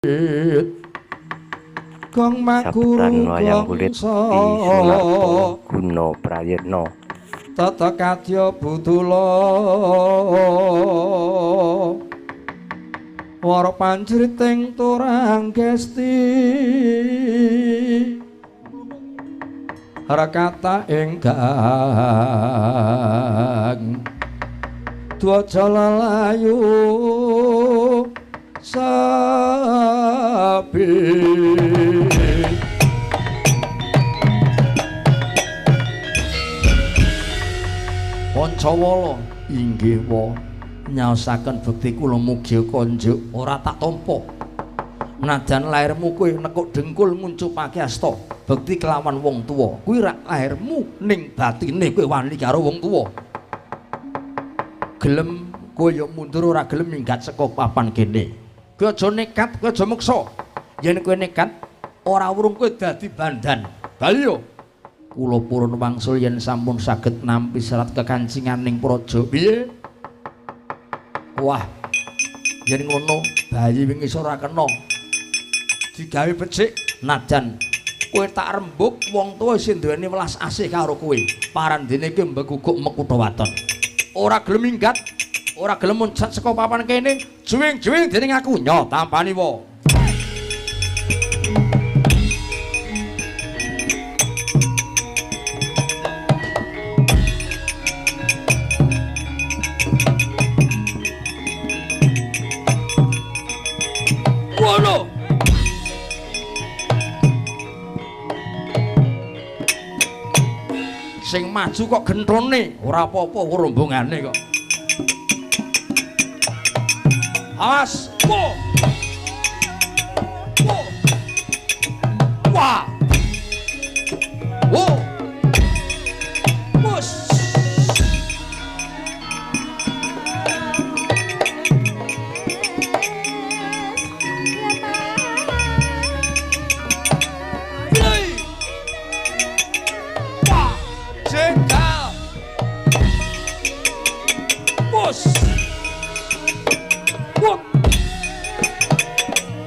Gong Sabetan makuru wayang kulit gongso Ki Sunarto Guna Prayitna. Tata kadya budula wara panjriting turang gesti rekata ingkang dwaja lelayu sapi. Pancawala inggih wa nyaosaken bekti kula mugi konjuk ora tak tampa. Najan lairmu kowe nekuk dengkul nguncupake asta bekti kelawan wong tuwa kuwi rak lairmu ning batine kowe wani karo wong tuwa. Gelem kowe ya mundur ora gelem minggat saka papan kene. Kowe aja nekat, kowe aja meksa. Yen kowe nekat ora wurung kowe dadi bandan. Bali yo. Kula purun wangsul yen sampun saged nampi serat kekancinganing praja. Piye? Wah. Yen ngono bayi wingi ora kena digawe becik najan kowe tak rembug wong tuwa sing duweni welas asih karo kowe. Parandene ki mbeguguk mekutha waton. Ora gelem minggat, ora gelem muncrat saka papan kene, juwing-juwing dening aku nyo tampani wa. Wono. Sing maju kok genthone, ora apa-apa rombongane kok. Awas, wo. Wo. Wah. Wo. Bus.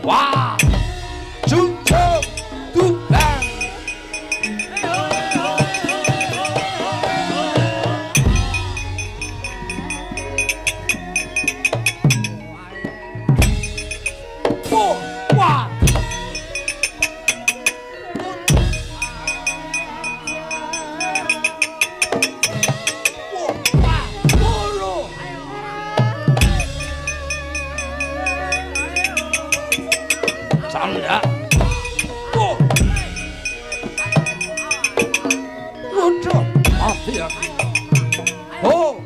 Wah, junjung tubang. Wah, Sanda. Oh. Waduh, mati aku. Oh.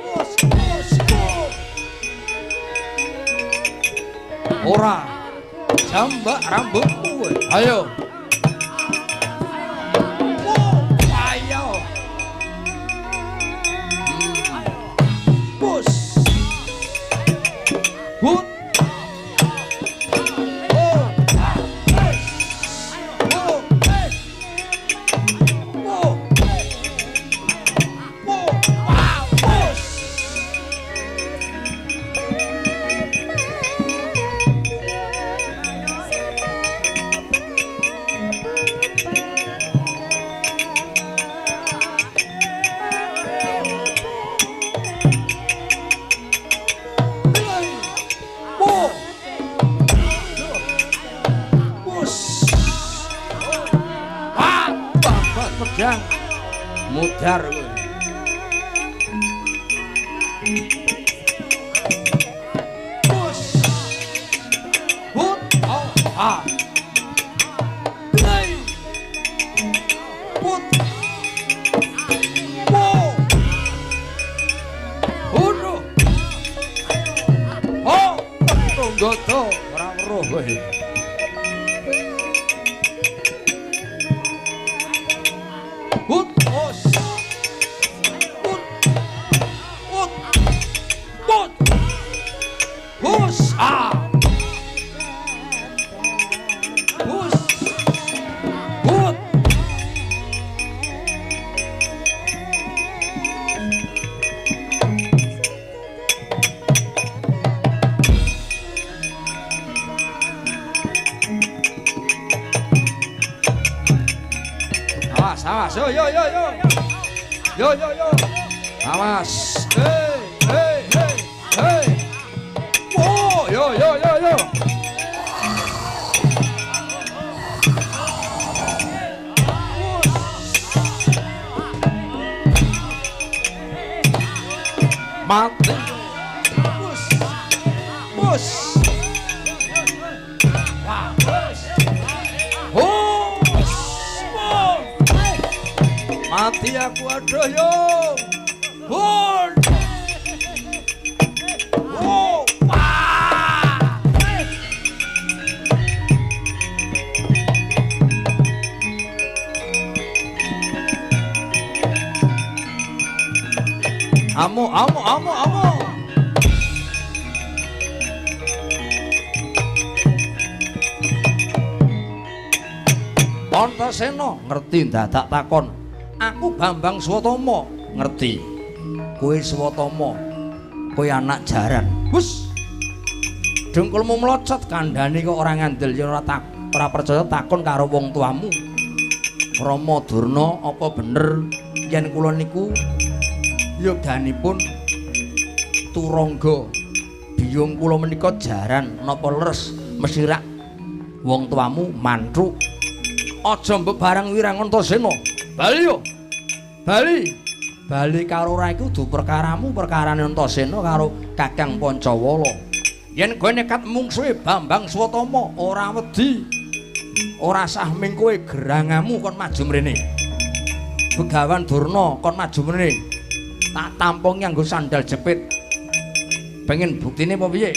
Bos, bos, bos. Ora. Jambak rambutmu kowe. Ayo. Oh, ayo. Bos. Hut. Pedang mudhar kowe. Bus. Hut. Oh, ha. Play. Put. Wo. Hudu. Oh, tunggoto ora weruh kowe. Hut, os. Hut. Hut. Hut. Hus. Ah. Hus. Hut. Awas, awas. Yo yo yo yo. Yo yo yo. Awas. Hey, hey, hey, hey. Wo, yo yo yo yo. Mati. Bus. Bus. Wah, bus. Bus. Mati aku aduh yo. Bun. Oh, wah. Amo, amo, amo, amo. Antasena ngerti dadak takon. Aku Bambang Swatama ngerti. Kowe Swatama, kowe anak jaran. Hus. Dengkulmu mlocot kandhane kok ora ngandel yen ora tak ora percaya takon karo wong tuamu. Rama Durna apa bener yen kula niku yoganipun Turangga biyung kula menika jaran napa leres mesti rak wong tuamu manthuk. Aja mbok barang wirang Antasena. Bali yo. Bali. Bali karo ora iku kudu perkaramu, perkarane Antasena karo Kakang Pancawala. Yen kowe nekat mungsuhe Bambang Swatama ora wedi. Ora sah ming kowe gerangamu kon maju mrene. Begawan Durna kon maju mrene. Tak tampung nganggo sandal jepit. Pengen buktine apa piye?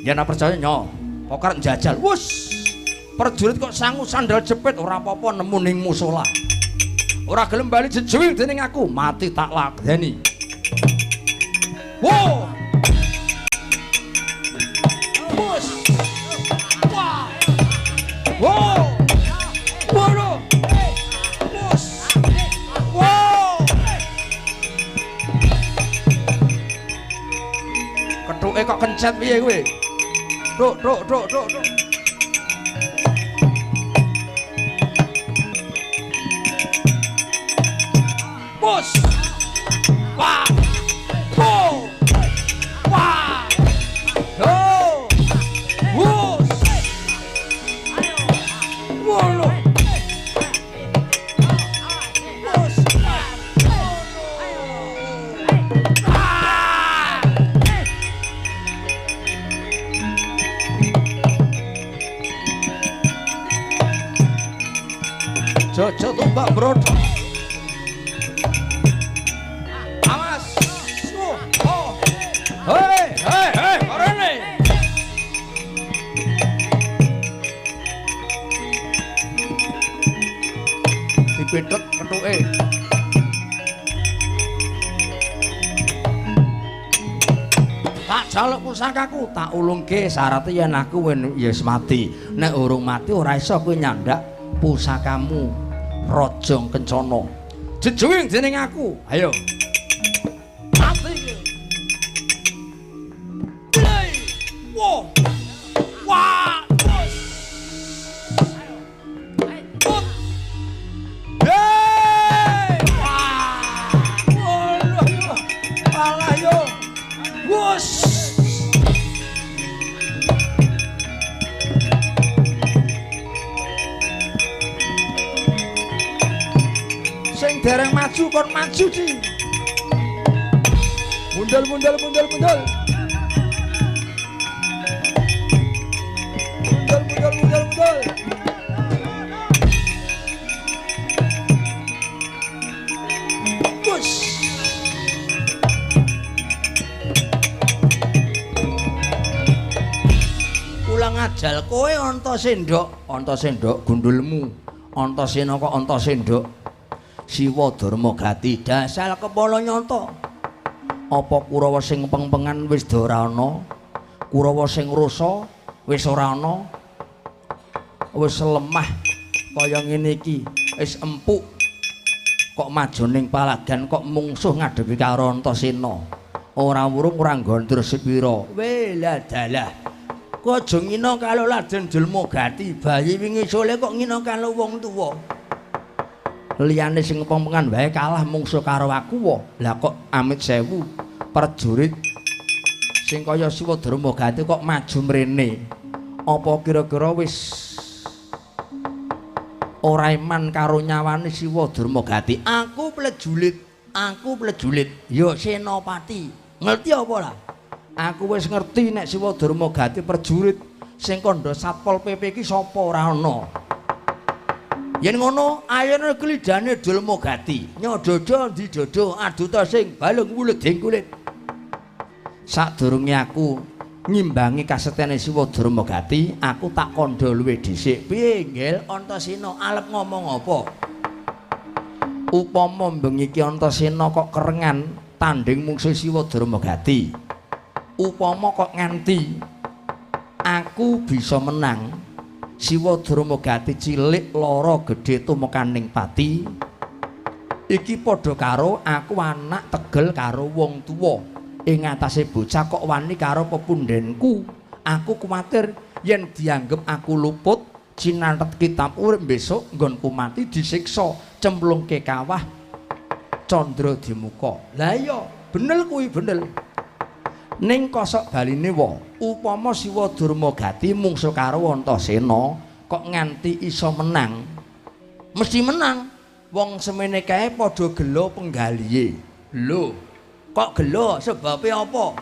Yen ora percaya nyo, pokoke njajal. Wus. Prajurit kok sangu sandal jepit ora apa-apa nemu ning musala. Ora gelem bali jejuwil dening aku, mati tak lageni. Wo. Wus. Wah. Wo. Waduh. Wus. Wo. Kethuke kok kencet piye kowe? Tuk tuk tuk tuk tuk. Bos. Wah. Bo. Wah. Yo. Bos. Wolo. Bos. Ah. Jojo tumbak brodok. Hei, hei, hei, marene. Dipethek kethuke. Tak jaluk pusakaku, tak ulungke syarate yen aku wis mati. Nek urung mati ora iso kowe nyandak pusakamu Rajang Kencana. Jejuwing dening aku. Ayo. Mati. Wah. Wah. Put. Hey. Wah. Waduh. Alah yo. Wus. Sing dereng maju kon maju di. Mundul mundul mundul mundul. Mundul mundul mundul. Bus. Ulang ajal kowe Antasendhok, Antasendhok gundulmu. Antasena kok Antasendhok. Siwa Darma Gati dasal kepala nyata. Apa Kurawa sing pengpengan wis ora ana? Kurawa sing rusa wis ora ana. Wis lemah kaya ngene iki, wis empuk. Kok maju ning palagan kok mungsuh ngadepi karo Antasena. Ora wurung ora gondro sepira. Weh dalah. Kok aja ngina karo Raden Jelma Gati, bayi wingi sole kok ngina karo wong tuwa. Liyane sing pempengan wae kalah mungsuh karo aku wae. Lah kok amit sewu prajurit sing kaya Siwa Darmagati kok maju mrene. Apa kira-kira wis ora iman karo nyawane Siwa Darmagati? Aku plejulit, aku plejulit. Ya Senopati, ngerti apa lah? Aku wis ngerti nek Siwa Darmagati prajurit sing kandha Satpol PP iki sapa ora ana. Yen ngono, ayane klidane Darmagati. Nyododo ndi dodo aduta sing balung wuleding kulit. Sadurunge aku ngimbangi kasetene Siwa Darmagati, aku tak kandha luwih dhisik. Piye, Nggil? Antasena arep ngomong apa? Upama bengi iki Antasena kok kerengan tanding mungsuh Siwa Darmagati. Upama kok nganti aku bisa menang, Siwa Darmagati cilik lara gedhe tumekaning pati. Iki padha karo aku anak tegel karo wong tuwa. Ing atase bocah kok wani karo pepundhenku. Aku kuwatir yen dianggep aku luput cinantet kitab urip besok nggonku mati disiksa cemplungke kawah candra dimuka. Lah iya, bener kuwi bener. Ning kosok baline wa, upama Siwa Darmagati mungsuh karo Antasena kok nganti iso menang, mesti menang. Wong semene kae padha gelo penggalihe. Lho, kok gelo? Sebabe apa?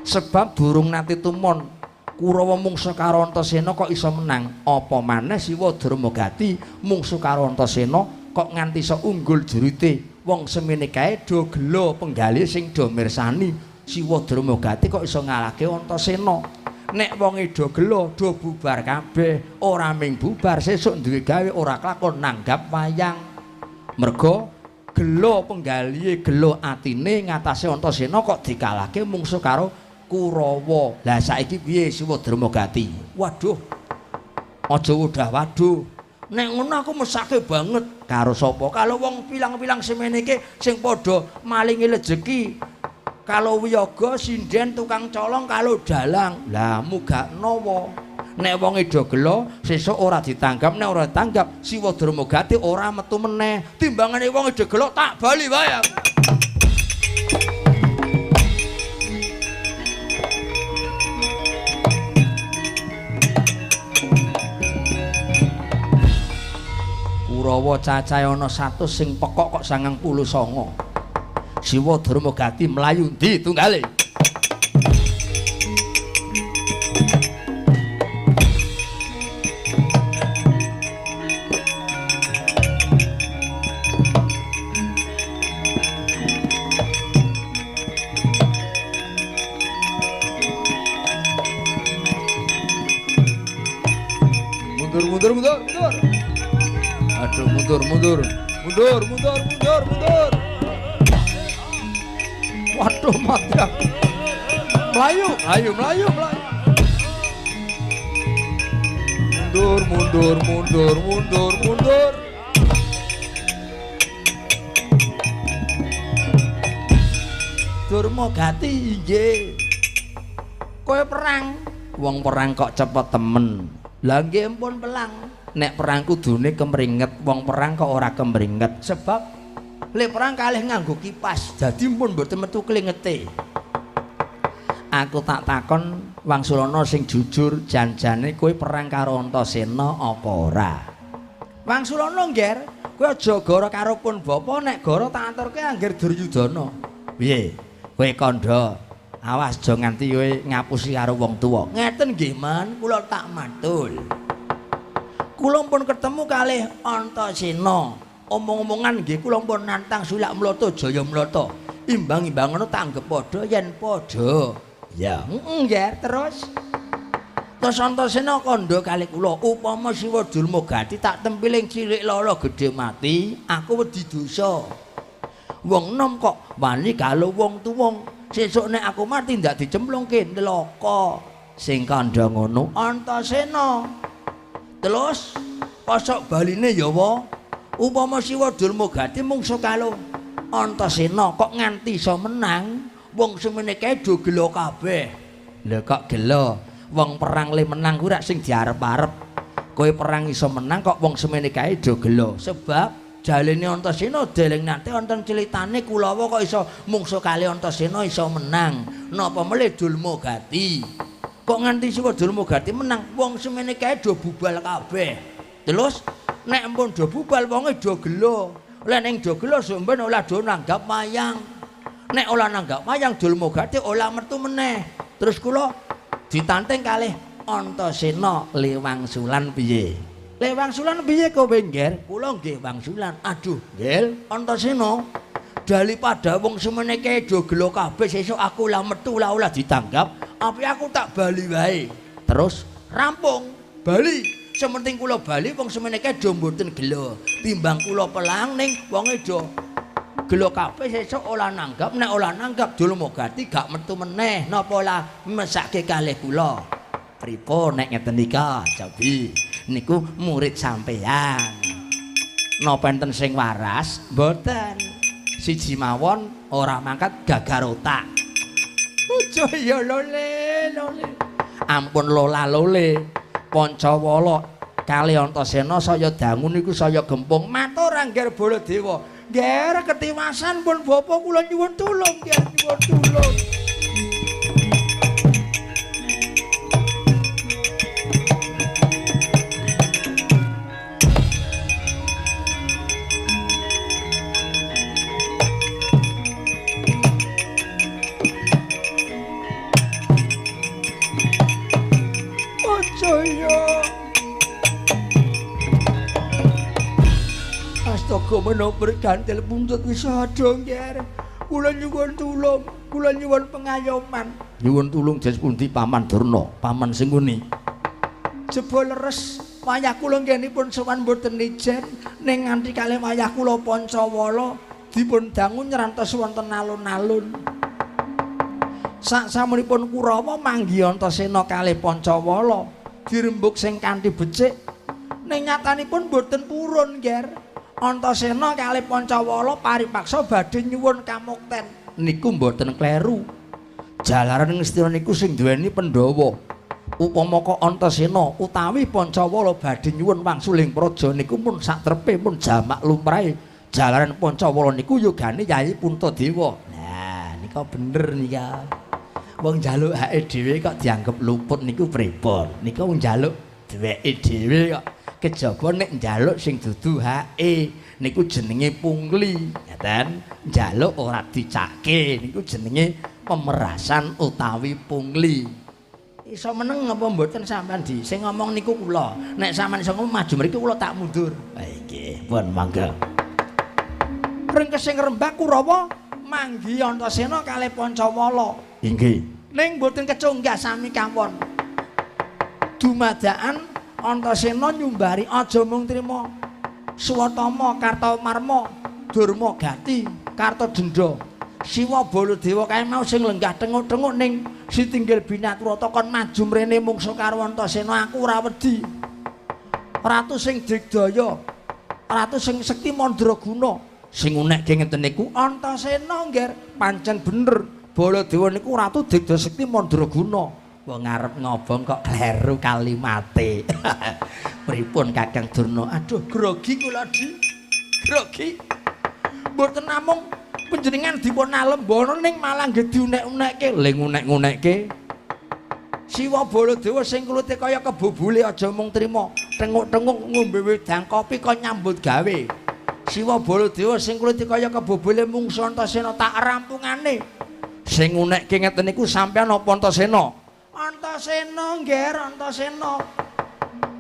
Sebab durung nate tumon Kurawa mungsuh karo Antasena kok iso menang. Apa maneh Siwa Darmagati mungsuh karo Antasena kok nganti iso unggul jurite. Wong semene kae do gelo penggalih sing do mirsani Siwa Darmagati kok iso ngalahke Antasena. Nek wonge do gelo do bubar kabeh, ora ming bubar sesuk duwe gawe ora kelakon nanggap wayang. Mergo gelo penggalihe gelo atine ngatasé Antasena kok dikalahke mungsuh karo Kurawa. Lah saiki piye Siwa Darmagati? Waduh. Aja wadah-waduh. Nek ngono aku mesake banget karo sapa? Kalau wong pilang-pilang semene iki sing padha malingi rejeki. Kalau wiyaga sinden tukang colong kalau dalang. Lah mugakno wa. Nek wonge do gelo sesuk ora ditanggap, nek ora ditanggap Siwa Darmagati ora metu meneh. Timbangane wong do gelo tak bali wae. Kurawa cacahe ana 100 sing pekok kok 99. Siwa Darmagati mlayu ndi tunggale? Mundur, mundur, mundur, mundur. Aduh, mundur, mundur. Mundur, mundur, mundur, mundur. Waduh, mati aku. Melayu, melayu, melayu, melayu. Mundur, mundur, mundur, mundur, mundur. Darmagati nggih. Kowe perang, wong perang kok cepet temen. Lah nggih ampun pelang. Nek perang kudune kemringet, wong perang kok ora kemringet. Sebab lek perang kalih nganggo kipas, dadi pun mboten metu klingete. Aku tak takon Wangsulana sing jujur, janjane kowe perang karo Antasena apa ora? Wangsulana ngger, kowe aja gara karo pun bapa, nek gara tak anturke angger Duryudana. Piye? Kowe kandha, awas aja nganti kowe ngapusi karo wong tuwa. Ngeten nggih, Men, kula tak matul. Kula pun ketemu kalih Antasena. Omong-omongan nggih kula pun nantang sulak mlata jaya mlata. Imbang-imbangono tanggep padha yen padha. Ya, heeh nggih, terus. Terus Antasena kandha kalih kula, upama Siwa Darmagati tak tempiling cilik lara gedhe mati, aku wedi dosa. Wong enom kok wani karo wong tuwa. Sesuk nek aku mati ndak dicemplungke neraka. Sing kandha ngono Antasena. Terus kosok baline ya wa. Upama Siwa Darmagati mungsuh karo Antasena kok nganti iso menang, wong semene kae do gelo kabeh. Lha kok gelo? Wong perang le menang kuwi rak sing diarep-arep. Kowe perang iso menang kok wong semene kae do gelo. Sebab Jalene Antasena dereng nate wonten critane Kulawa kok iso mungsuh kali Antasena iso menang. Napa melih Dulmagati? Kok nganti Siwa Dulmagati menang, wong semene kae do bubal kabeh. Terus nek empun do bubal wonge do gelo. Lah ning do gelo sampeyan ora do nanggap wayang. Nek ora nanggap wayang Dulmagati ora metu meneh. Terus kula ditanting kalih Antasena lewangsulan piye? Lewangsulan piye kowe, Ngger? Kula nggih wangsulan. Aduh, Ngger, Antasena. Daripada wong semene kae do gelo kabeh sesuk aku lah metu lah ora ditanggap, api aku tak bali wae. Terus rampung, bali. Sementing kula bali wong semene kae do mboten gelo. Timbang kula pelang ning wonge do gelo kabeh sesuk ora nanggap, nek ora nanggap Dulmagati gak metu meneh. Napa lah mesake kalih kula? Pripun nek ngeten nika, Jabi? Niku murid sampeyan. Napa enten sing waras? Mboten. Siji mawon ora mangkat gagar otak. Ojo ya lole lole. Ampun lola lole. Pancawala kali Antasena saya dangu niku saya gempung. Matur Angger Baladewa. Ngger ketiwasan pun bapa kula nyuwun tulung, ngger nyuwun tulung. Astaga menapa bergantil buntut wis ado ngger. Kula nyuwun tulung, kula nyuwun pengayoman. Nyuwun tulung jes pundi Paman Durna, paman sing nguni. Jebul leres wayah kula nggenipun sowan mboten ijen ning nganti kalih wayah kula Pancawala dipun dangu nyrantos wonten alun-alun. Sak-samunipun Kurawa manggi Antasena kalih Pancawala dirembug sing kanthi becik ning nyatanipun mboten purun, Ngger. Antasena kalih Pancawala paripaksa badhe nyuwun kamukten. Niku mboten kleru. Jalaran Ngastina niku sing duweni Pandhawa. Upama kok Antasena utawi Pancawala badhe nyuwun wangsuling praja niku pun sakterpe pun jamak lumrahe. Jalaran Pancawala niku yogane Yayi Puntadewa. Nah, nika bener nika. Wong njaluk hake dhewe kok dianggep luput niku pripun? Nika wong njaluk dheweke dhewe kok. Kejaba nek njaluk sing dudu hake niku jenenge pungli, ngaten. Njaluk ora dicake niku jenenge pemerasan utawi pungli. Iso meneng apa mboten sampean di? Sing ngomong niku kula. Nek sampean iso ngomong maju mriki kula tak mundur. Ha nggih, pun mangga. Rengkesing rembak Kurawa manggi Antasena kalih Pancawala. Inggih. Ning mboten kecunggah sami kawon. Dumadakan Antasena nyumbari aja mung trima Swatama, Kartamarma, Durmagati, Kartadenda, Siwa Baladewa kae mau sing lenggah tenguk-tenguk ning sitinggil Binaturata kon maju mrene mungsuh karo Antasena aku ora wedi. Ratu sing digdaya, ratu sing sekti mandraguna, sing unekke ngeten niku Antasena, Ngger. Pancen bener Baladewa niku ratu digdaya sekti mandraguna. Wong arep ngobong kok kleru kalimate. Pripun Kakang Durna? Aduh, grogi kula di. Grogi. Mboten namung panjenengan dipun alembono ning malah nggih diunek-unekke, le ngunek-unekke. Siwa Baladewa sing kulite kaya kebubule aja mung trima tenguk-tenguk ngombe wedang kopi kok nyambut gawe. Siwa Baladewa sing kulite kaya kebubule mungsu Antasena tak rampungane. Sing ngunekke ngeten niku sampeyan apa Antasena? Antasena, Ngger, Antasena.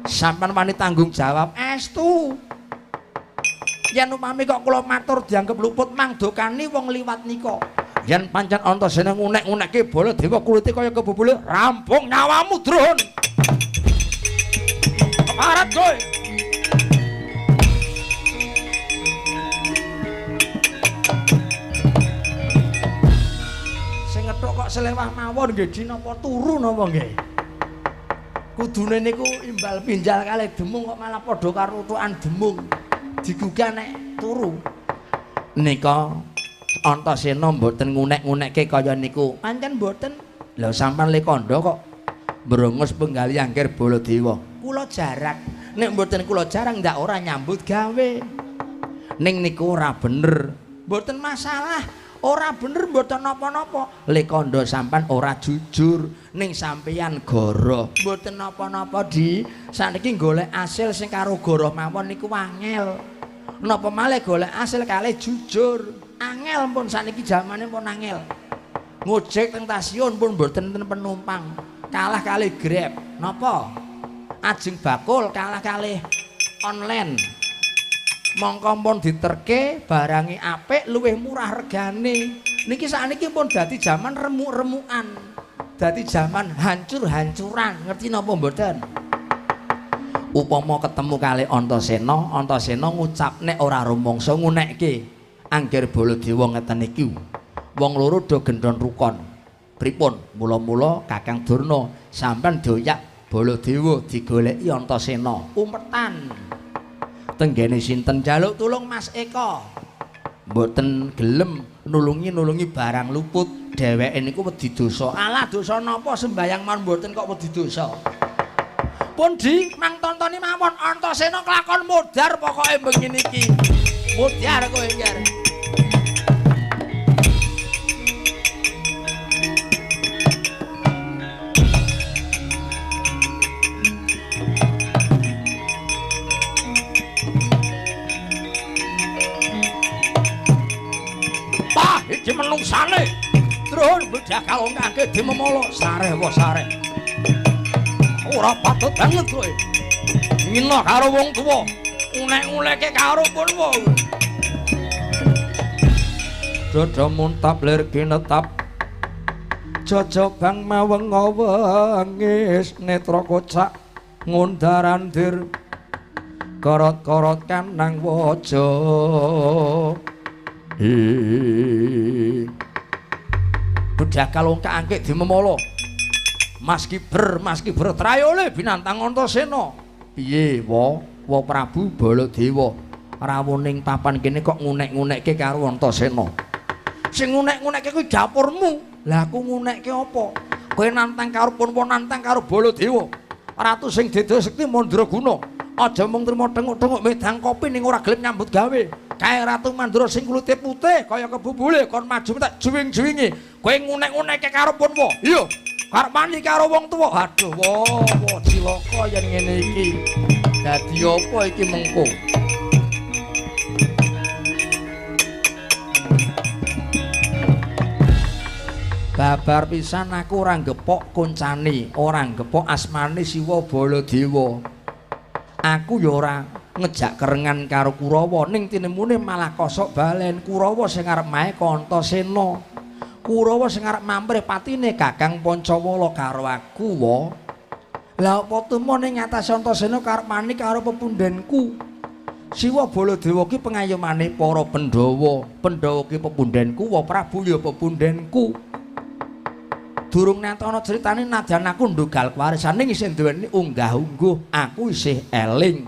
Sampeyan wani tanggung jawab estu. Yen upami kok kula matur dianggep luput mangdokani wong liwat nika. Yen pancen Antasena ngunek-unekke Baladewa kulite kaya kebubule, rampung nyawamu, Drun. Keparat kowe. Sing ngethuk kok selewah mawon nggih di napa turu napa nggih? Kudune niku imbal pinjal kalih demung kok malah padha karo tukan demung. Digugah nek turu. Nika Antasena mboten ngunek-ngunekke kaya niku. Pancen mboten. Lha sampean le kandha kok mbrongos penggali Angger Baladewa. Kula jarak. Nek mboten kula jarang ndak ora nyambut gawe. Ning niku ora bener. Mboten masalah, ora bener mboten napa-napa. Le kandha sampean ora jujur, ning sampeyan goroh. Mboten napa-napa, Di. Saniki golek asil sing karo goroh mawon niku angel. Napa malih golek asil kalih jujur. Angel pun saniki jamane pun angel. Ngojek teng stasiun pun mboten enten penumpang. Kalah kalih Grab. Napa? Ajeng bakul kalah kalih online. Mongko pun diterke barange apik luwih murah regane. Niki sakniki pun dadi jaman remuk-remukan. Dadi jaman hancur-hancuran. Ngerti napa mboten? Upama ketemu kalih Antasena, Antasena ngucap nek ora rumangsa ngunekke. Angger Baladewa ngeten iki. Wong loro do gendon rukon. Pripun? Mula-mula Kakang Durna sampean doyak Baladewa digoleki Antasena. Umetan. Tenggene sinten njaluk tulung Mas Eko. Mboten gelem nulungi-nulungi barang luput. Dheweke niku wedi dosa. Alah dosa napa sembayang mawon mboten kok wedi dosa. Pun Di, mang tontoni mawon Antasena kelakon modar pokoke bengi niki. Modar kowe iki. Pah, iki menungsane. Druhun bedah kalongkake dimemolo sareh wa sareh. Ora patut banget kowe. Ngina karo wong tuwa. Unek-uneke karo pun wong. Dada muntap lir kinetap. Jajabang maweng wengis netra kocak ngundarandir. Korot-korot kanang waja. Bedah kalongkak angkik dimemolo. Mas Kiber, Mas Kiber trayole binantang Antasena. Piye wa? Wa Prabu Baladewa rawuh ning papan kene kok ngunek-ngunekke karo Antasena. Sing ngunek-ngunekke kuwi dapurmu. Lah aku ngunekke apa? Kowe nantang karo Punpa, nantang karo Baladewa. Ratu sing deda sekti mandraguna. Aja mung trima thenguk-thenguk medang kopi ning ora gelem nyambut gawe. Kae Ratu Mandra sing kulite putih kaya kebubule kon maju tak juwing-juwingi. Kowe ngunek-ngunekke karo Punpa. Iya. Karep mani karo wong tuwa. Aduh, wo cilaka yen ngene iki. Dadi apa iki mengko? Babar pisan aku ora ngepok koncane, ora ngepok asmane Siwa Baladewa. Aku ya ora ngejak kerengan karo Kurawa, ning tinemune malah kosok balen. Kurawa sing arep mae Antasena. Kurawa sing arep mamprih patine Kakang Pancawala karo aku wa. Lah apa tumo ning ngatas Antasena karep mani karo pepundhenku. Siwa Baladewa ki pengayomane para Pandhawa. Pandhawa ki pepundhenku, wa Prabu ya pepundhenku. Durung nate ana critane nadyan aku ndugal kewarisan ning isih duweni unggah-ungguh, aku isih eling.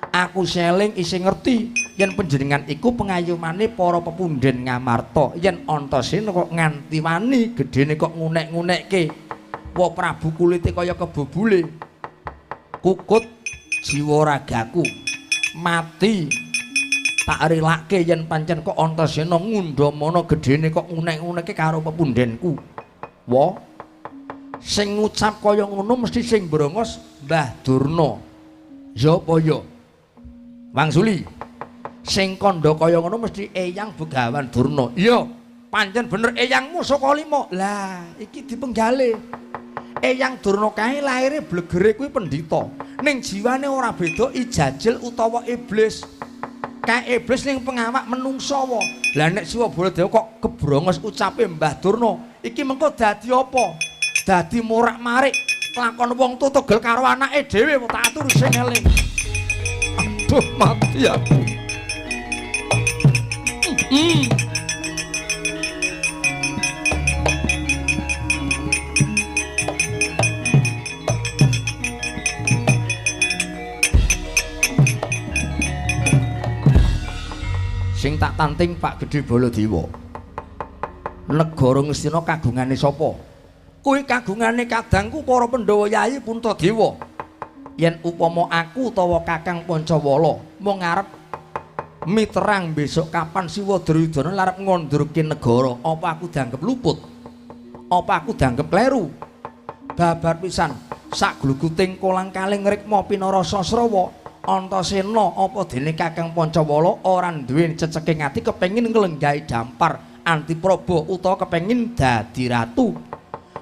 Aku seling isih ngerti yen panjenengan iku pengayomane para pepundhen Ngamarta. Yen Antasena kok nganti wani gedene kok ngunek-ngunekke. Wa Prabu kulite kaya kebubule. Kukut jiwa ragaku mati tak relake yen pancen kok Antasena ngundhamana gedene kok ngunek-ngunekke karo pepundhenku. Wa sing ngucap kaya ngono mesti sing brongos Mbah Durna. Ya apa ya? Wangsuli. Sing kandha kaya ngono mesti Eyang Begawan Durna. Iya, pancen bener eyangmu saka lima. Lah, iki dipenggale. Eyang Durna kae laire blegere kuwi pendhita. Ning jiwane ora beda ijajil utawa iblis. Kae iblis ning pengawak menungsa wa. Lah nek Siwa Baladewa kok kebrongos ucape Mbah Durna, iki mengko dadi apa? Dadi morak-marik lakon wong tutugel karo anake dhewe tak atur sing eling. Aduh mati aku. Sing tak tanting Pak Gedhe Baladewa. Negara Ngastina kagungane sapa? Kuwi kagungane kadangku para Pandhawa Yayi Puntadewa. Yen upama aku utawa Kakang Pancawala mung arep Miterang besok kapan Siwa Duryudana arep ngondurke negara, apa aku dianggep luput? Apa aku dianggep kleru? Babar pisan sak gluguting kolang-kaling rikma pinarasa srawa Antasena apa dene Kakang Pancawala ora duwe ceceking ati kepengin nglenggahi dampar Antipraba utawa kepengin dadi ratu.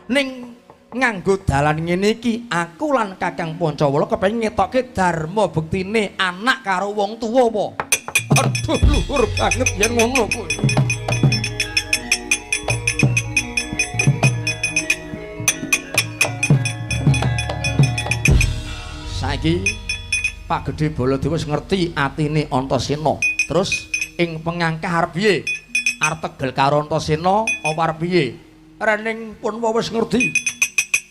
Ning nganggo dalan ngene iki aku lan Kakang Pancawala kepengin ngetokke dharma bektine anak karo wong tuwa apa. Aduh luhur banget yen ngono kuwi. Saiki Pak Gedhe Baladewa wis ngerti atine Antasena. Terus ing pengangkah arep piye? Arep tegel karo Antasena apa arep piye? Rening pun wis ngerti.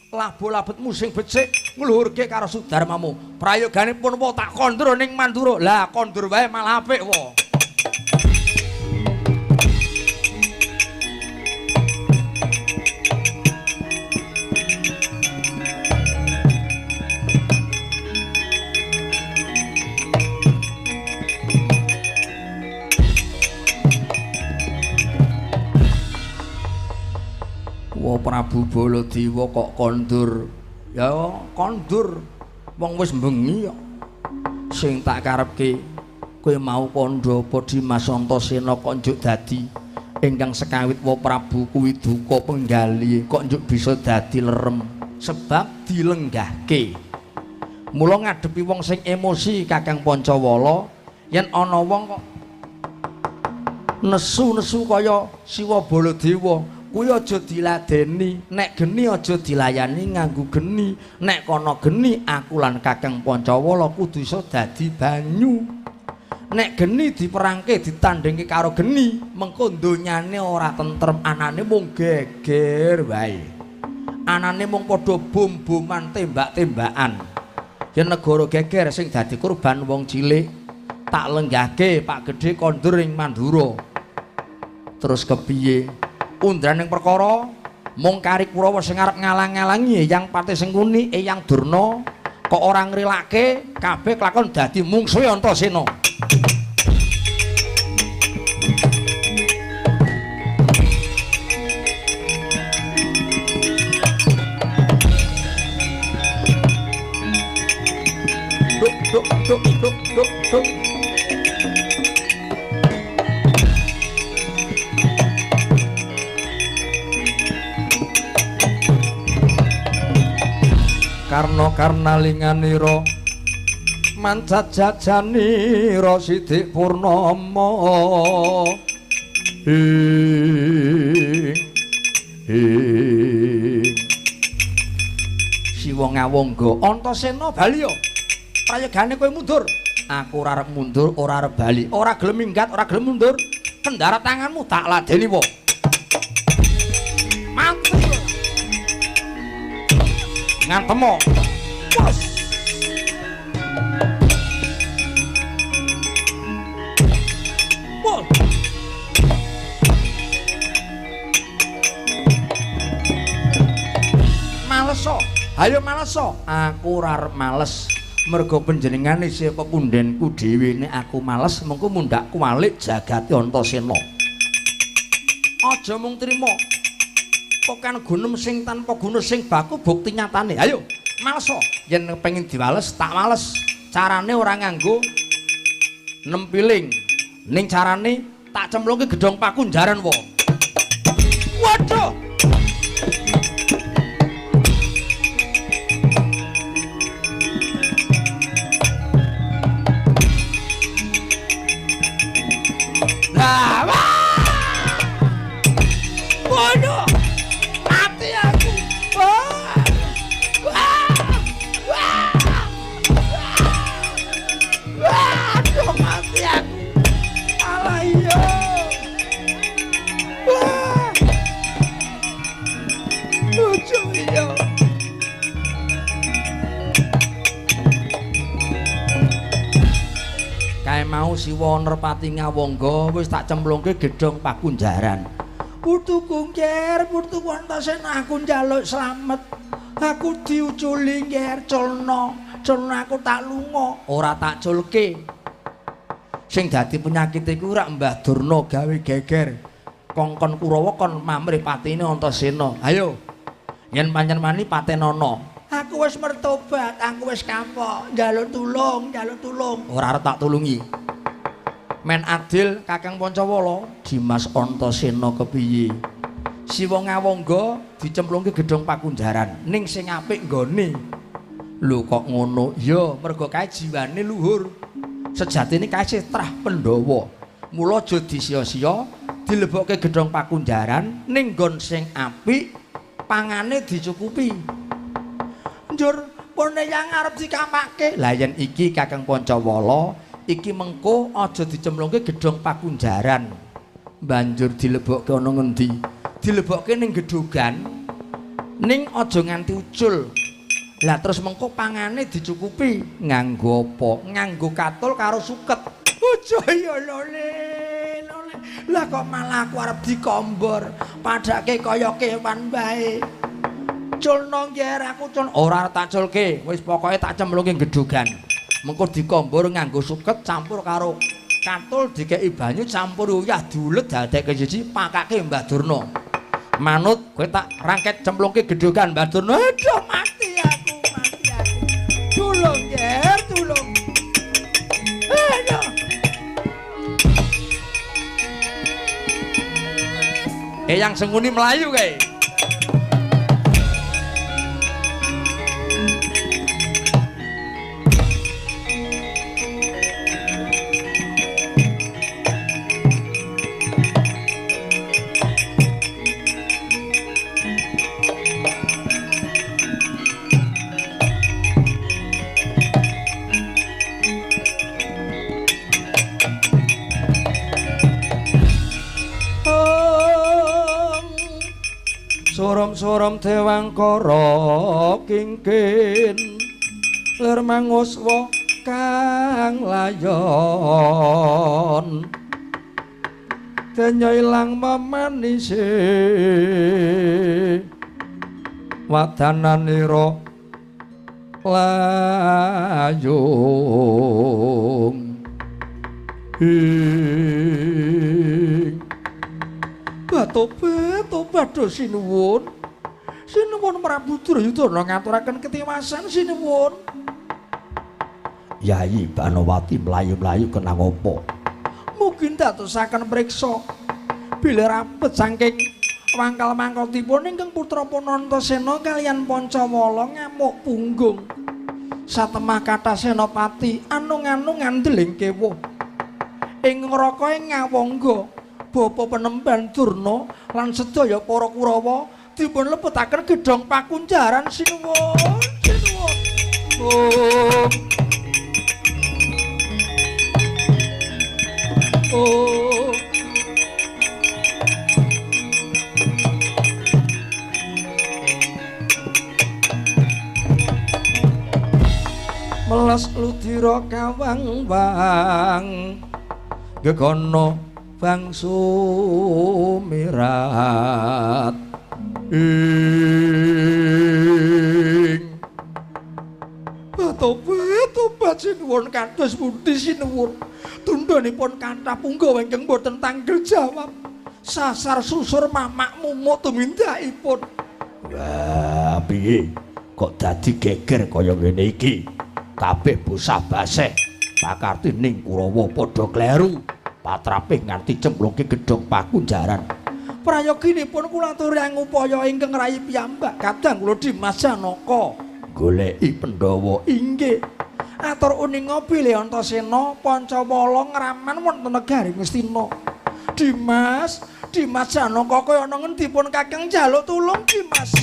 Labo-labetmu sing becik ngluhurke karo sudarmamu. Prayogane pun tak kondur ning Mandura. Lah kondur wae malah apik wae. Prabu Baladewa kok kondur. Ya kondur. Wong wis bengi kok. Sing tak karepke kowe mau kandha apa Dimas Antasena kok njuk dadi ingkang sekawit wa Prabu kuwi duka penggali kok njuk bisa dadi lerem sebab dilenggahke. Mula ngadepi wong sing emosi Kakang Pancawala yen ana wong kok nesu-nesu kaya Siwa Baladewa kuwi aja diladeni, nek geni aja dilayani nganggo geni, nek kono geni aku lan Kakang Pancawala kudu iso dadi banyu. Nek geni diperangke ditandingke karo geni, mengko donyane ora tentrem, anane mung geger wae. Anane mung padha bom-boman tembak-tembakan. Yen negara geger sing dadi korban wong cilik, tak lenggahke Pak Gedhe kondur ing Mandura. Terus kepiye? Undraning perkara mung kari Kurawa sing arep ngalang-alangi Eyang Patih Sengkuni, Eyang Durna kok ora ngrilake kabeh kelakon dadi mungsuhe Antasena. Duk duk duk duk duk duk. Karna karnalinganira mancajajanira Sidik Purnama ing ing Siwa ngawangga Antasena bali ya prayogane kowe mundur. Aku ora arep mundur, ora arep bali, ora gelem minggat, ora gelem mundur. Kendara tanganmu tak ladeni wae. Mantep. Ngantemo. Wes. Wes. Maleso. Ayo maleso. Aku ora arep males. Mergo panjenengane isih pepundhenku dhewe. Nek aku males mengko mundhak kuwalik jagate Antasena. Aja mung trima pokan gunem sing tanpa guna sing baku bukti nyatane. Ayo males yen pengin diwales tak wales. Carane ora nganggo nempiling, ning carane tak cemplungke gedhong pakunjaran wae. Waduh. Lah, waduh. Mati aku. Wah. Wah. Wah. Wah, aduh mati aku. Alah iya. Wah. Lucu iya. Kae mau Siwa Nerpati Ngawangga wis tak cemplungke gedhong pakunjaran. Putuku ngger, putuku Antasena aku njaluk slamet. Aku diuculi ngger, culna, culna aku tak lunga, ora tak culke. Sing dadi penyakit iku rak Mbah Durna gawe geger. Kongkon Kurawa kon mamrih patine Antasena. Ayo. Yen pancen wani patenono. Aku wis mertobat, aku wis kapok, njaluk tulung, njaluk tulung. Ora arep tak tulungi. Men adil Kakang Pancawala, Dimas Antasena kepiye? Siwa ngawangga dicemplungke gedhong pakunjaran ning sing apik nggone. Lho kok ngono? Ya mergo kae jiwane luhur. Sejatine kae trah Pandhawa. Mula aja disia-sia dilebokke gedhong pakunjaran ning nggon sing apik pangane dicukupi. Njur pone yang arep dikamake. Lah yen iki Kakang Pancawala iki mengko aja dicemplungke gedhong pakunjaran. Banjur dilebokke ana ngendi? Dilebokke ning gedhogan ning aja nganti ucul. Lah terus mengko pangane dicukupi nganggo apa? Nganggo katul karo suket. Aja ya lole, lole. Lah kok malah aku arep dikombor, padake kaya kewan bae. Culno ngger aku cul. Ora arep tak culke, wis pokoke tak cemplungke gedhogan. Mengko dikombor nganggo suket campur karo katul dikeki banyu campur uyah diulet dadekke siji pakake Mbah Durna. Manut kowe tak rangket cemplungke gedhogan Mbah Durna. Aduh mati aku, mati aku. Tulung nger, tulung. Aduh. Eyang Sengkuni melayu kae. Suram-suram dewangkara kingkin lir manguswa kang layon denya ilang memanise wadananira layung ing tobat tobat do sinuwun. Sinuwun Prabu Duryudana ngaturaken ketiwasan sinuwun. Yayi Banowati mlayu-mlayu kenang apa? Mugi ndadosaken priksa bilih rapet saking wangkal mangkotipun ingkang putra Antasena kaliyan Pancawala ngamuk punggung. Satemah kathah senopati anung-anung ngandeling kewuh. Ing neraka ing ngawangga Bapa Penemban Durna lan sedaya para Kurawa dipun lebetaken gedhong pakunjaran sinuwun sinuwun. Oh. Oh. Melas ludira kawang-wang gegono bangsu mirat ing tobat tobat sinuwun kados pundi sinuwun tundhonipun kathah punggawa ingkang boten tanggel jawab sasar susur mamak mumuk tumindakipun. Wah piye kok dadi geger kaya ngene iki? Kabeh bosah baseh pakarti ning Kurawa padha kleru patrape nganti cemplungke gedhong pakunjaran. Prayoginipun kula aturi ngupaya ingkang rayi piyambak kadang kula Dimas Janaka goleki Pandhawa. Inggih. Atur uninga bilih Antasena Pancawala ngraman wonten negari Ngastina. Dimas, Dimas Janaka kaya ana ngendi pun kakang njaluk tulung Dimas.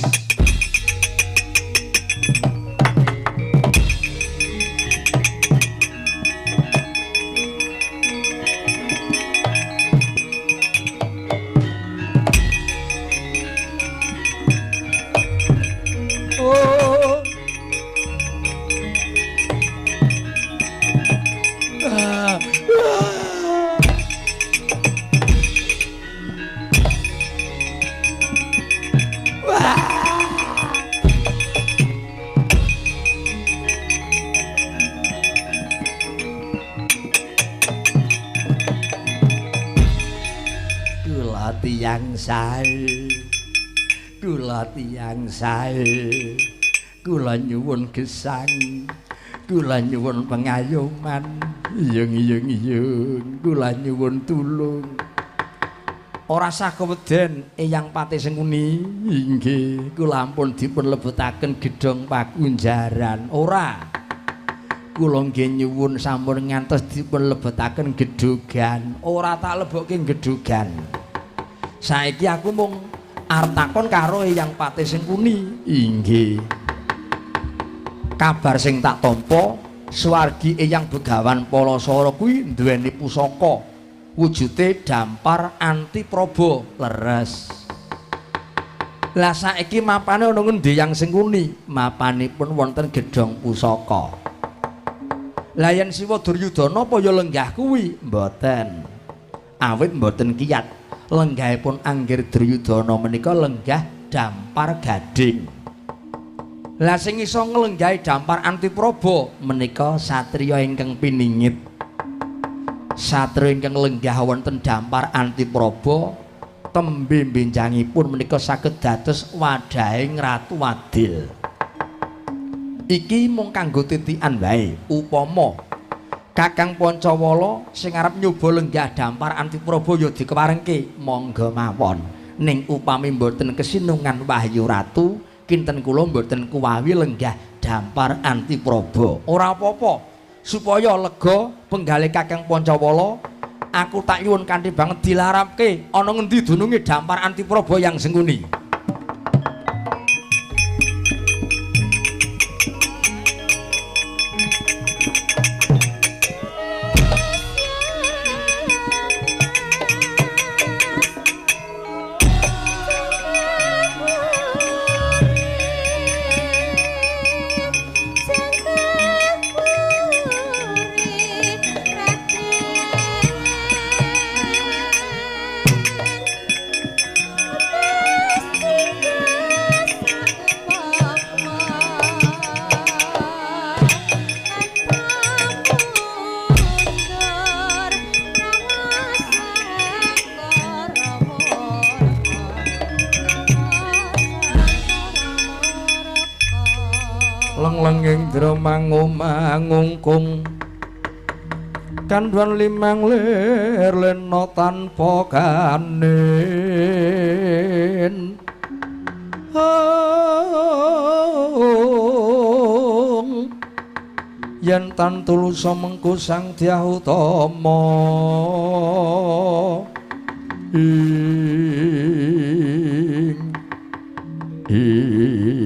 Wah. tiyang sae. Kula tiyang sae. Kula nyuwun gesang. Kula nyuwun pengayoman. Iyung iyung iyung, kula nyuwun tulung. Ora sah keweden Eyang Patih Sengkuni. Inggih, kula ampun dipun lebetaken gedhong pakunjaran. Ora. Kula nggih nyuwun sampun ngantos dipun lebetaken gedhogan. Ora tak lebokke gedhogan. Saiki aku mung arep takon karo Eyang Patih Sengkuni. Inggih. Kabar sing tak tampa, swargi Eyang Begawan Palasara kuwi duweni pusaka. Wujude dampar antipraba leres. Lah saiki mapane ana ngendi Yang Sengkuni? Mapanipun wonten gedhong pusaka. Lah yen Siwa Duryudana apa ya lenggah kuwi? Mboten. Awit mboten kiyat. Lenggahipun Anggir Duryudana menika lenggah dampar gading. Lah sing iso nglenggahi dampar antipraba menika satriya ingkang piningit. Satria ingkang lenggah wonten dampar antipraba tembe benjangipun menika saged dados wadhahing Ratu Adil. Iki mung kanggo titikan wae. Upama Kakang Pancawala sing arep nyoba lenggah dampar antipraba ya dikeparengke, monggo mawon. Ning upami mboten kesinungan Wahyu Ratu, kinten kula mboten kuwawi lenggah dampar antipraba. Ora apa-apa. Supaya lega penggale Kakang Pancawala, aku tak nyuwun kanthi banget dilarapke ana ngendi dununge dampar antipraba Yang Sengkuni. Lenglenging dromangungkung kandhuan limang lir lena tanpa kanin. Yen tan tulusa mengku Sang Dyah Utama. Ing ing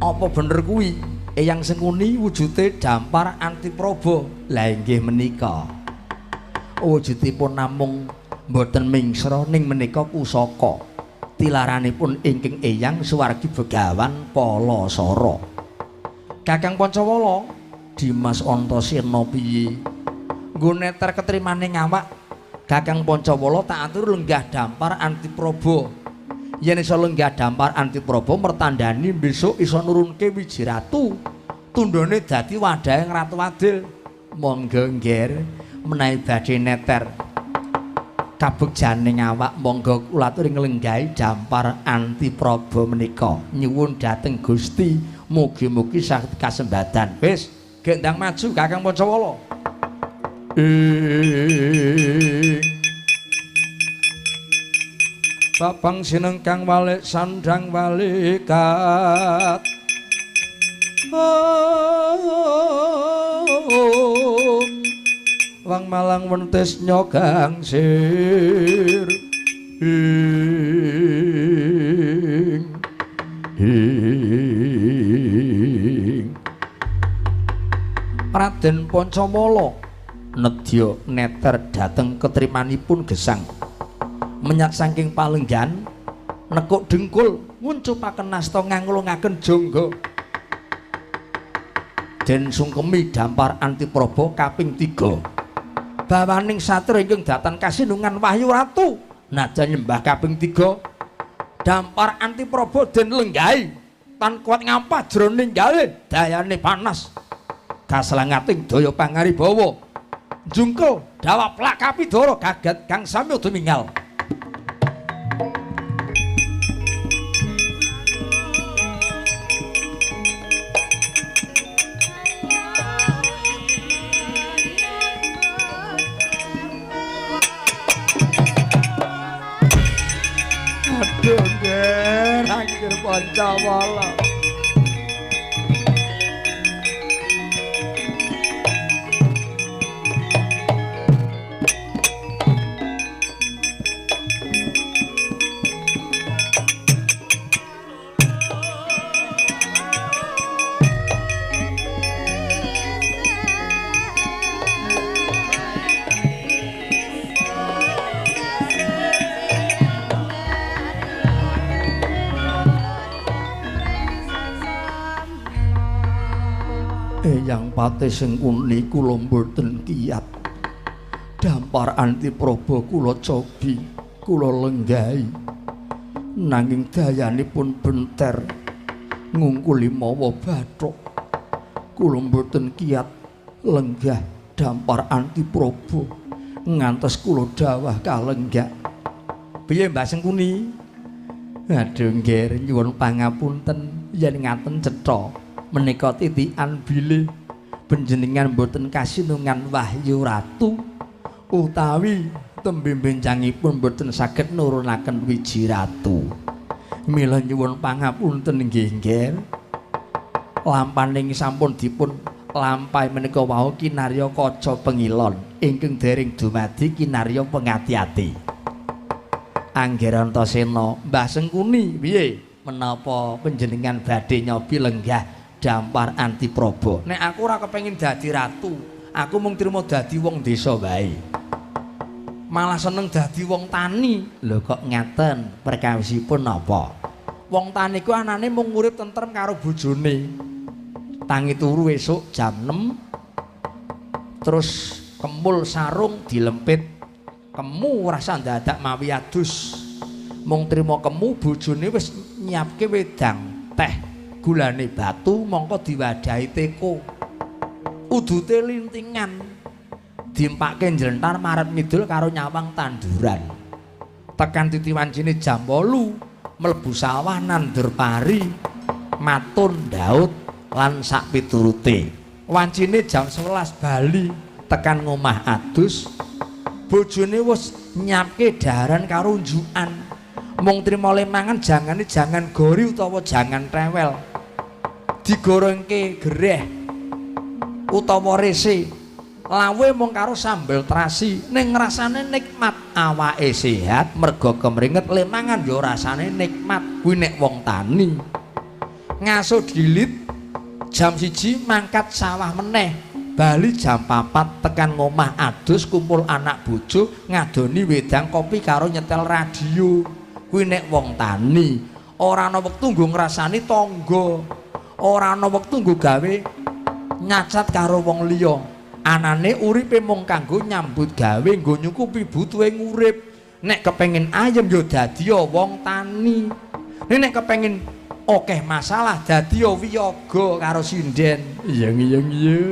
apa bener kuwi Eyang Sengkuni wujude dampar antipraba? Lah inggih menika wujudipun namung mboten mingsra ning menika pusaka tilaranipun ingkang Eyang Suwargi Begawan Palasara. Kakang Pancawala, Dimas Antasena piye nggone neter ketrimane awak? Kakang Pancawala tak atur lenggah dampar antipraba. Yen iso lenggah dampar antipraba mertandani besok iso nurunke Wiji Ratu, tundhone dadi wadhahing Ratu Adil. Monggo ngger menawi badhe neter kabegjaning awak, monggo kula aturi nglenggahi dampar antipraba menika. Nyuwun dhateng Gusti, mugi-mugi saged kasembadan. Wis, gendang maju Kakang Pancawala. Babang sinengkang walik sandang walikat. Wang malang wentis nyogang sir. Ing ing Raden Pancamala nedya neter dhateng ketrimanipun gesang. Menyat saking palenggan nekuk dengkul nguncupaken nasta nganglungaken jangga. Den sungkemi dampar antipraba kaping 3. Bawaning satria ingkang datan kasinungan Wahyu Ratu najan nyembah kaping 3. Dampar antipraba den lenggahi tan kuat ngampah jroning galih dayane panas. Kaslangating daya pangaribawa. Jungkel Dawah plak kapidara kaget kang samya dumingal. Aduh, nger angger Pancawala. Eyang Patih Sengkuni kula mboten kiyat. Dampar Antipraba kula cobi, kula lenggahi. Nanging dayanipun benter ngungkuli mawa bathuk. Kula mboten kiyat lenggah dampar Antipraba ngantos kula dawah kalenggak. Piye Mbah Sengkuni? Aduh nggih, nyuwun pangapunten yen ngaten cetha. Menika titikan bilih panjenengan mboten kasinungan Wahyu Ratu utawi tembe bencangipun mboten saged nurunaken Wiji Ratu. Mila nyuwun pangapunten nggih nggih. Lampaning sampun dipun lampahi menika wau kinarya kaca pengilon ingkang dereng dumadi kinarya pengati-ati. Angger Antasena, Mbah Sengkuni piye menapa panjenengan badhe nyobi lenggah dampar Antipraba? Nek aku ora kepengin dadi ratu, aku mung trimo dadi wong desa wae. Malah seneng dadi wong tani. Lho kok ngaten? Perkawisipun napa? Wong tani ku anane mung urip tentrem karo bojone. Tangi turu esuk jam 6 terus kemul sarung dilempit kemu rasa ndadak mawi adus. Mung trimo kemu bojone wis nyiapke wedang teh gulane batu mongko diwadahi teko. Udute lintingan diempake njlentar marep ngidul karo nyawang tanduran. Tekan titi wancine jam 8 mlebu sawah nandur pari, matun daut lan sak piturute. Wancine jam 11 bali tekan ngomah adus. Bojone wis nyiapke daharan karo unjukan. Mung trimo le mangan jangane jangan gori utawa jangan rewel. Digorengke gereh utawa rese. Lawe mung karo sambel terasi, ning rasane nikmat, awake sehat merga kemringet le mangan ya rasane nikmat. Kuwi nek wong tani. Ngaso dilit jam 1 mangkat sawah meneh. Bali jam 4 tekan ngomah adus kumpul anak bojo ngadoni wedang kopi karo nyetel radio. Kuwi nek wong tani. Ora ana wektu nggo ngrasani tangga. Ora ana wektu nggo gawe nyacat karo wong liya. Anane uripe mung kanggo nyambut gawe nggo nyukupi butuhe ngurip. Nek kepengin ayem ya dadi wong tani. Nek kepengin akeh masalah dadi wiyaga karo sinden. Iya iya iya.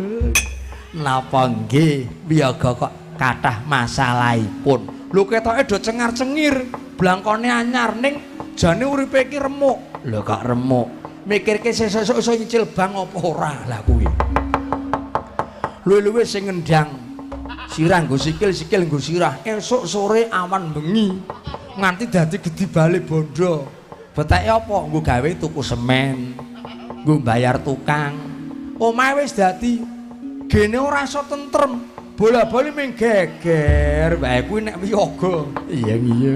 Napa nggih wiyaga kok kathah masalahipun? Lho ketoke do cengar-cengir, blangkone anyar ning jane uripe iki remuk. Lho kok remuk? Mikirke sesuk iso nyicil bank apa ora lah kuwi. Luwe-luwe sing ngendang sirah nggo sikil, sikil nggo sirah. Esuk sore awan bengi nganti dadi gedhi bale bondo. Beteke apa? Nggo gawe tuku semen, nggo bayar tukang. Omahe wis dadi gene ora iso tentrem, bola-bali ming geger wae kuwi nek wiyaga. Iya iya.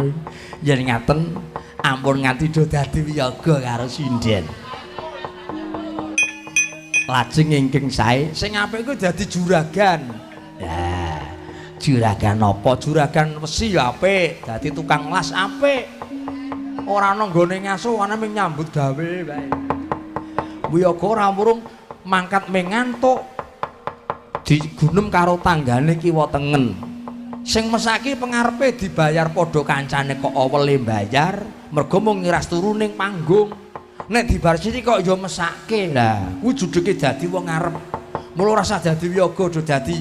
Yen ngaten ampun nganti do dadi wiyaga karo sinden. Lajeng ingkang sae sing apik kuwi dadi juragan. Lah, juragan apa? Juragan wesi ya apik, dadi tukang las apik. Ora ana nggone ngaso, ana mung nyambut gawe wae. Wiyaga ora murung mangkat ming ngantuk. Digunem karo tanggane kiwa tengen. Sing mesake pengarepe dibayar padha kancane kok awele bayar, mergo mung ngiras turu ning panggung. Nek dibar sithik kok ya mesake. Lah, kuwi judheke dadi wong arep. Mula ora usah dadi wiyaga, aja dadi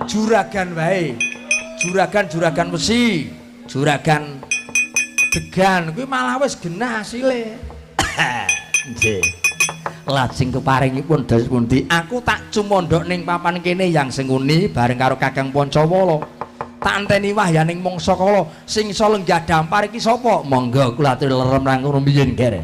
juragan wae. Juragan-juragan wesi, juragan degan kuwi malah wis genah asile. Nggih. Lajeng keparingipun dos pundi? Aku tak cumondhok ning papan kene yang senguni bareng karo Kakang Pancawala. Tak enteni wahyaning mangsa kala sing iso lenggah dampar iki sapa? Monggo kula aturi lerem langkung rumiyin, Ger.